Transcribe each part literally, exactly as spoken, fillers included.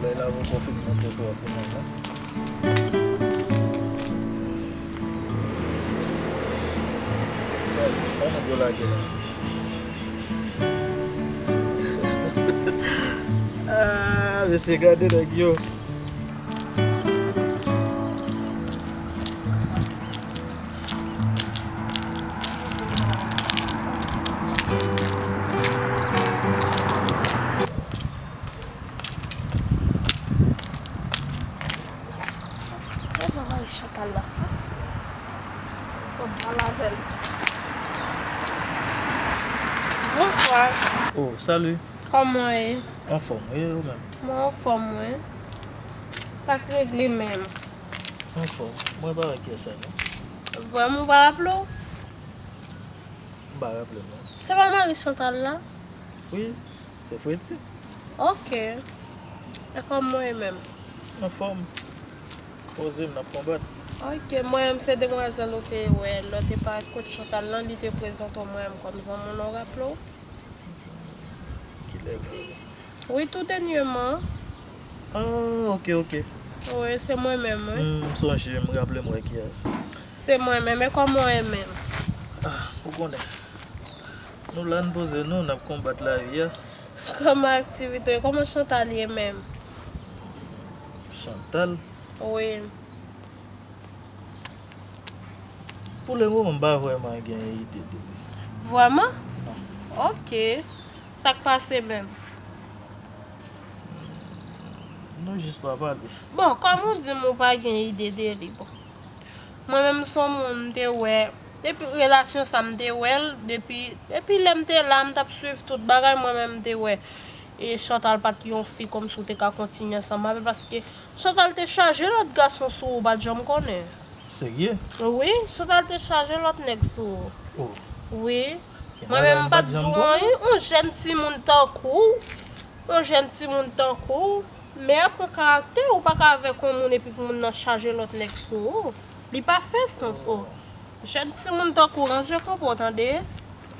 Lè la poko fin monte twòp pou mwen, non. Sa, sa nèg yo lage la. Ah, mesye, gade nèg yo. E mari Chantal la sa. Fò m pale avè l. Bonswa. Oh, salut. Kòman w ye? Anfòm, e ou menm? Mwen anfòm, wi. Sa k regle menm? Anfòm. Mwen pa wè kiyès sa, non. Vrèman, ou pa raple w? M pa raple m, non. Se pa mari Chantal la? Wi, se Fredi. Ok. E kòman w ye menm? Anfòm. Poze m, n ap konbat. Ok, mwen menm se demwazèl ou te wè lè w te parèt kot Chantal lan, li te prezante w mwen menm kòm zanmi w, non, w raple w? Kilè la? Wi, tou dènyèman. Ah, ok, ok. Wi, se mwen menm, wi. Hmm, m sonje, m raple m wè kiyès. Se mwen menm, e kòman w ye menm? Ah, ou konnen. Nou la, n poze nou, n ap konbat lavi a. Kòman aktivite yo? Kòman Chantal ye menm? Chantal? Wi. Pou lemoman, m pa vrèman gen ide de li. Vrèman? Non. Ok. Sa k pase menm? Nou jis pa pale. Bon, kòm ou di m ou pa gen ide de li, bon. Mwen menm, se yon moun m te wè, depi relasyon sa, m te wè l, depi, depi lè m te la, m t ap swiv tout bagay, mwen menm, m te wè. E Chantal pa t yon fi kòmsi w te ka kontinye ansanm avè l, paske Chantal te chaje lòt gason sou ou, ou pa t janm konnen. Serye? Wi, Chantal te chaje lòt nèg sou ou. Oh. Wi. Mwen menm, m pa t di w anyen, yon jèn timoun tankou w, yon jèn timoun tankou w, men pran karaktè, ou pa ka avèk yon moun epi pou moun nan chaje lòt nèg sou ou. Li pa fè sans, o. Jèn timoun tankou w, ranje kanpe w, tande.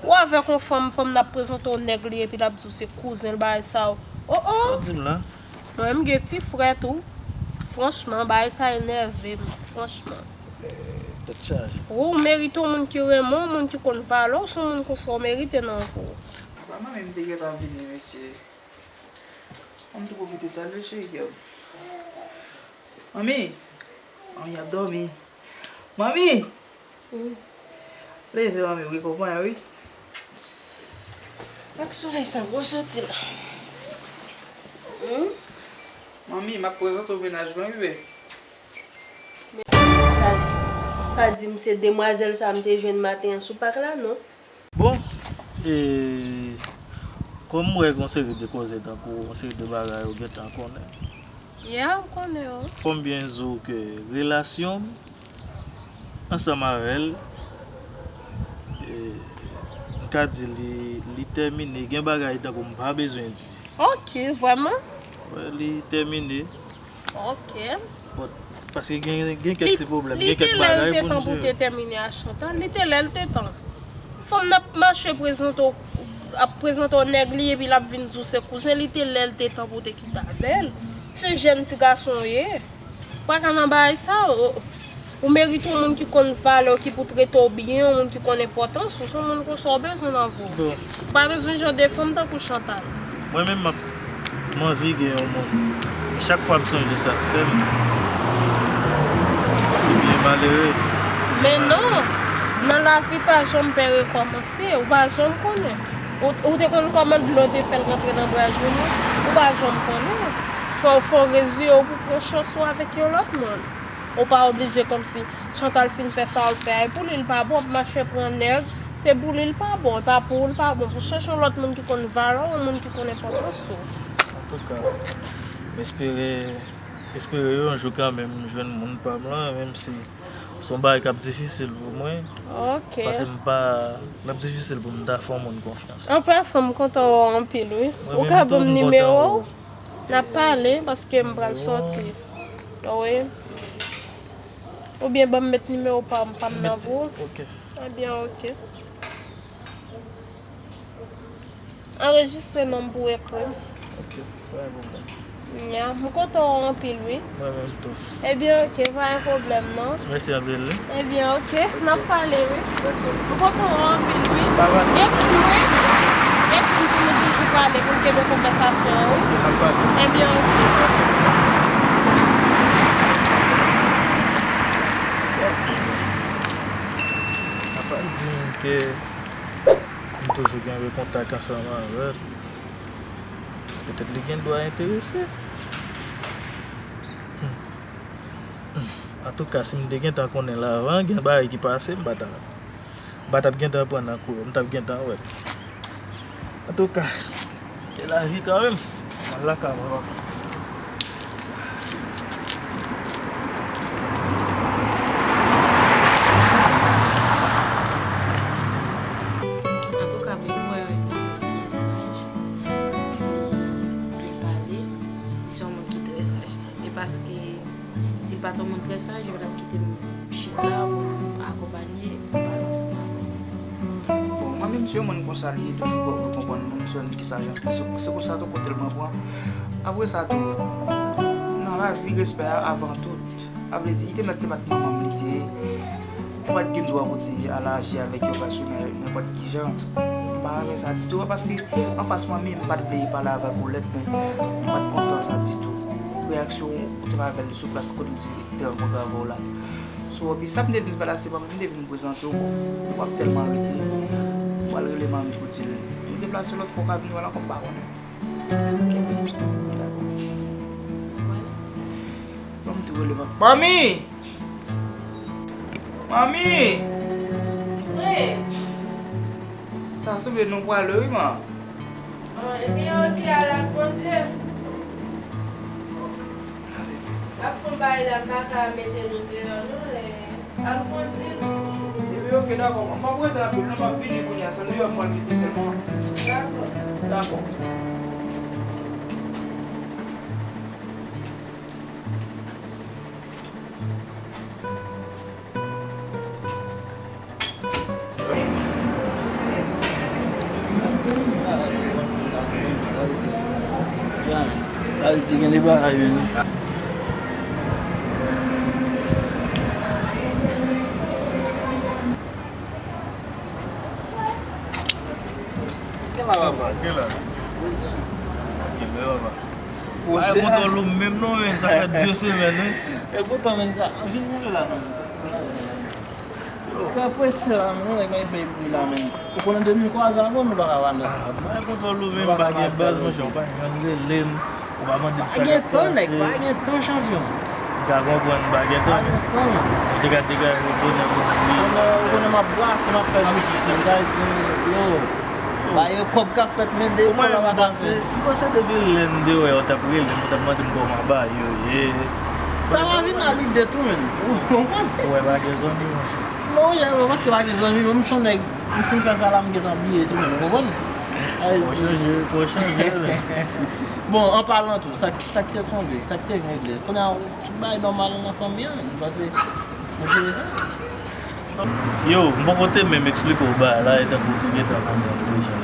Ou avèk yon fanm, fanm nan ap prezante w nèg li epi l ap di w se kouzen l, bagay sa yo. O, o! Sa w di m la? Mwen menm gen ti frè tou. Franchman, bagay sa enève m, franchman. Eh, tèt chaje. Ou merite yon moun ki renmen w, yon moun ki konn valè w, se yon moun konsa w merite nan vi w. Apa manmi m te gentan vini, mesye. An m tou pwofite salye cheri kè m. Manmi! Manmi ap dòmi. Manmi! Wi. Leve, manmi, wi, konprann, wi. Ak solèy sa, gwo soti la. Hmm? Manmi, m ap prezante w mennaj mwen, wi, bebe. Pa, pa di m se demwazèl sa m te jwenn maten an sou pak la, non? Bon, e, kòm m wè gen yon seri de koze tankou yon seri de bagay ou gentan konnen. Yeah, m konnen yo. Fò m byen di w ke relasyon m ansanm avè l, e, m ka di li, li tèmine. Gen bagay tankou m pa bezwen di. Ok, vrèman? Wi, li tèmine. Ok. Bon, paske gen, gen kèk ti pwoblèm, gen kèk bagay pou n jere. Li te lè l te tan pou te tèmine a Chantal, li te lè l te tan. Fanm nan ap mache prezante w, ap prezante w nèg li, epi l ap vin di w se kouzen, li te lè l te tan pou te kite avè l. Se jèn ti gason w ye. Ou pa ka nan bagay sa, o. Ou merite yon moun ki konn valè w, ki pou trete w byen, yon moun ki konn enpòtans ou, se yon moun konsa w bezwen nan vi w. Bon. Ou pa bezwen jan de fanm tankou Chantal. Mwen menm, m ap, m anvi gen yon moun. Chak fwa m sonje sa k fè m, se byen malere. Men non, nan lavi pa janm pè rekòmanse, ou pa janm konnen. Ou, ou te konn kòman dlo te fè l rantre nan bra jounou, ou pa janm konnen. Fò, fò w reziye w pou pran chans ou avèk yon lòt moun. Ou pa oblije kòmsi Chantal fin fè sa w fè a, e pou li l pa bon, ap mache pran nèg, se pou li l pa bon, e pa pou ou l pa bon. Pou chèche yon lòt moun ki konn valè w, yon moun ki konn enpòtans ou. Antouka, m espere, m espere yon jou kanmenm m jwenn moun pa m lan, menm si se yon bagay k ap difisil pou mwen. Ok. Paske m pa, l ap difisil pou m ta fè yon moun konfyans. An pasan, m kontan wè w anpil, wi. Ou ka ban m nimewo w? N ap pale paske m pral soti. Wi. Oubyen ban m met nimewo pa m, pa m nan pou ou. Ok. Ebyen, ok. Anrejistre non m pou ekri. Ok, pa gen pwoblèm. Ya, m kontan w anpil, wi. Mwen menm tou. Ebyen, oke, pa gen pwoblèm, non. Mèsi anpil, wi. Ebyen, oke, n ap pale, wi. Dakò. M kontan w anpil, wi. Pa pase. Ekri m, wi. Ekri m pou nou toujou pale, pou n kenbe konvèsasyon an, wi. N ap pale. Ebyen, oke. Apa l di m ke m toujou kenbe kontak ansanm avè l. Petèt li gen dwa enterese. Hmm. Hmm. Antouka, si m te gentan konnen l avan, gen bagay ki pase, m pa ta, m pa t ap gentan pran nan kou yo, m t ap gentan wè l. Antouka, se lavi kanmenm. M al lakay mwen, papa. Antouka, baby boy an te byen saj, li byen pale, li se yon moun ki trè saj. E paske si l pa t yon moun trè saj, li pa t ap kite m chita pou m akonpanye, pou m pale ansanm avè l. Bon, mwen menm, se yon moun konsa, li toujou konprann moun, se yon moun ki saj anpil. Se, se konsa tou, kote l mwen pran. Apre sa tou, nan lavi, respè a avan tout. Sa vle di, li te mèt se pa t manman m li te ye. Ou pa t gen dwa pou te al aji avèk yon gason nan nenpòt ki jan. M pa renmen sa ditou, paske anfas mwen menm, m pa t vle pale avè l pou lèt, men m pa t kontan sa ditou. Reyaksyon ou te fè avè l sou plas kote m te rankontre avè w la. So, epi sa m te vin fè la, se mwen menm m te vin prezante w, bon, w ap tèlman rete, ou pral rele manmi pou di l. Nou deplase lòt fwa, w ka vin wè l ankò, m pa konnen. Ok, baby. Dakò. Mwen. Ban m tou rele manmi. Manmi! Manmi! Prince! Ta sanble nou prale wi, man. Bon, ebyen, oke, al ak Bondye. M ap fè yon bagay la, m pa ka mete nou deyò, non, e, al kondi nou. Ebyen, oke, dakò. M p ap rete anpil, non, m ap vini kounye a, se Nouyòk m pral kite sèlman. Dakò. Dakò. Ayiti gen de bagay menm. Gen la, papa. Gen la. Gen la, papa. Ay, kontan lou menm non, men sa fè de semèn, wi. E poutan, men sa, vin mouri la, non. Yo. Trè prese la, men, nèg nan pèyi pou la, men. Ou konnen depi m kwaze avè w, nou pa ka pa nèt. Ah, mwen kontan lou menm, pa gen baz, monchè, ou pa janm rele m, ou pa mande m sa k ap pase. Pa gen tan, nèg, pa gen tan, chanpyon. M ka konprann, pa gen tan, men. Pa gen tan, non. Ou te ka degaje bonè pou nou. Ou konnen, ou konnen m ap brase, m ap fè biznis, men, sa vle di, yo. Ba yo kòb k ap fèt, men de kòb la pa kase. M panse depi lè m te wè yo t ap rele m, yo t ap mande m kòman bagay yo ye. Sa va vin a lide tou, menn. Ou konprann? Ou wè pa gen zanmi, monchè. Non, wi, paske pa gen zanmi, men m se yon nèg, m fin fè sa la, m gentan bliye tou, menn. Ou konprann? Fò chanje, fò chanje, menn. Bon, an palan tou, sa, sa k te tonbe, sa k te vin regle. Kounye a, tout bagay nòmal nan fanmi an, menn. Paske, nou jere sa. Yo, m poko te menm eksplike w bagay la, e tankou w te gentan konnen l deja.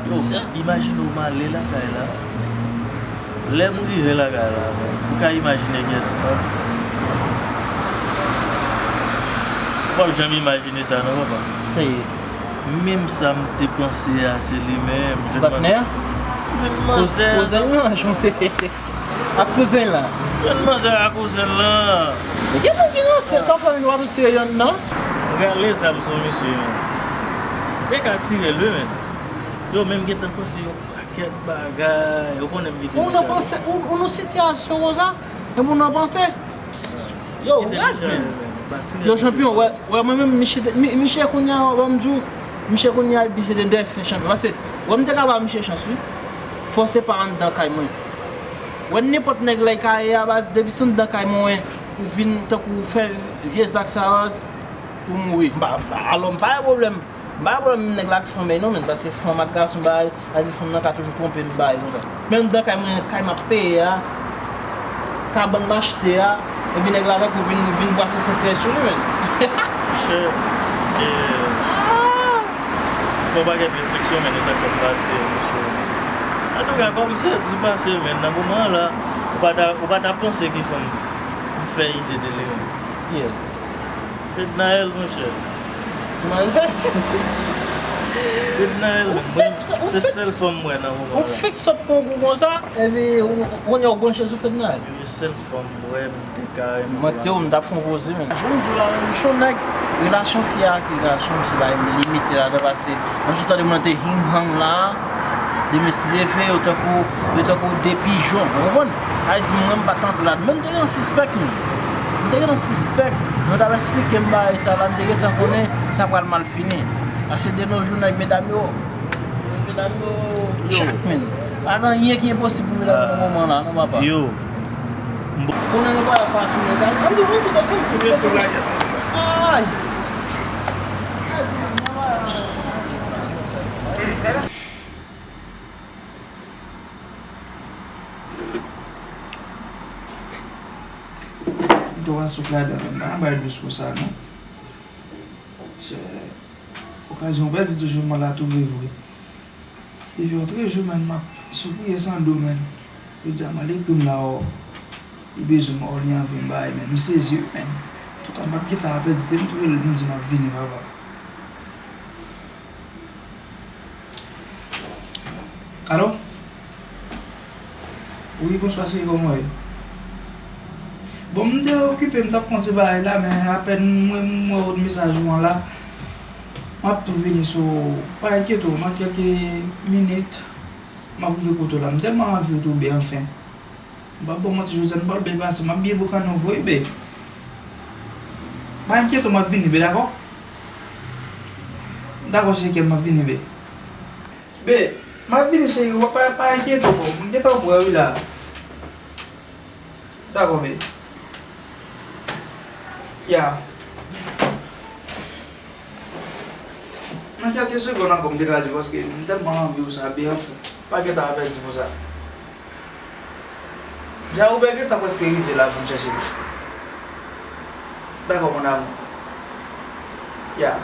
Yo, imajine w m ale lakay la. Lè m rive lakay la, menn, ou ka imajine kiyès m ap. Ou p ap janm imajine sa, non, papa. Sa ye. Menm sa m te panse a, se li menm. Ti patnè a? Jèn manzè. Kouzen nan, jwenn. Ak kouzen la. Jwenn manzè ak kouzen lan. Gen moun ki ranse, sa w fè vin w ap retire yonn nan? Gade zam sou misye, men. M te ka tire l, wi, men. Yo, men m gentan panse yon pakèt bagay. Ou konnen m kite misye. Ou nan panse, ou, ou nan sitiyasyon konsa, epi ou nan panse. Yo, rès, men. Yo, chanpyon, wè, wè, mwen menm, misye te, mi-, misye kounye a, wè, m di w, misye kounye a, misye te dèfen, chanpyon. Paske, wè, m te ka ba misye chans, wi. Fò se pa anndan kay mwen. Wè nenpòt nèg la ka ye a baz, depi se anndan kay mwen, ou vin tankou ou fè vye zak sa a baz, ou mouri. M pa, m pa, alò m pa gen pwoblèm. M pa gen pwoblèm nèg la ak fanm non, menn, paske fanm ak gason bagay, sa di fanm nan ka toujou twonpe m bagay konsa. Men anndan kay mwen, kay m ap peye a, kabann m achte a, epi nèg la tankou vin, vin brase senti sou li, menn. Monchè, e, fè yon pakèt refleksyon, men, e sa k fè m pati, mesye. Antouka, kòm se di pase, men nan moman an la, ou pa ta, ou pa ta panse ki fanm m fè ide de li menm. Yes. Fednaelle, monchè. Ti manzè. Fednaelle, men mwen, se sèl fanm m wè nan moman an la. Ou fix up pou yon kou konsa, epi ou, ou konnen ou branche sou Fednaelle. Yo, sèl fanm m wè, m te ka renmen. Mwen te ou, m t ap fè yon koze, men. Jan m di w la, menm, se yon nèg, relasyon fi a ak relasyon misye bay limite ladan, paske menm si w tande moun nan te hing hang la, demen si Dye vle, yo tankou, yo tankou de pijon, ou konprann? Sa vle di, mwen, m pa t antre ladan, men m te gentan sispèk, menm. M te gentan sispèk, men yo t ap eksplike m bagay sa la, m te gentan konnen sa pral mal fini. Paske de nos jours, nèg medam yo, medam yo, yo, chak, men. Pa gen anyen ki enposib pou medam yo nan moman la, non, papa. Yo. Konnen nou pa fasil, men gade, an tou, an tou, an tou. Ay! Twa souf ladan, men pa bay dous konsa, non. Chè, okazyon pèdi toujou mal a twouve vre. Depi yon trè jou, menm, m ap soupriye san do, menm. Yo di a m al ekri m la, ò. Li bezwen m, ò, li anvi m bay, menm. M sezi, wi, menm. Antouka, m p ap gentan pèdi, te m twouve l, m di m ap vini, papa. Alo? Wi, bonswa, cheri, kòman w ye? Bon, m te okipe, m t ap fè yon ti bagay la, men apèn mwen, m wè mesaj ou an la. M ap tou vini sou ou. Pa enkyete w, nan kèlke minit, m ap rive kote w la. M tèlman anvi w tou, byen, anfen. M p ap ba w manti, Josiane, m pral byen pase. M ap byen boukannen w vre, wi, be. Pa enkyete w, m ap vini, be, dakò? Dakò, cheri, m ap vini, be. Be, m ap vini, cheri, w pa, pa enkyete w, bro. M gentan prè, wi, la. Dakò, be. Ya. Nan kèlke segonn ankò, m te ka di w, paske m tèlman anvi w sa, be, anfen. Pa gentan pèdi pou sa. Dja Robert gentan prèske rive la, vin chèche m. Dakò, mon amour. Ya.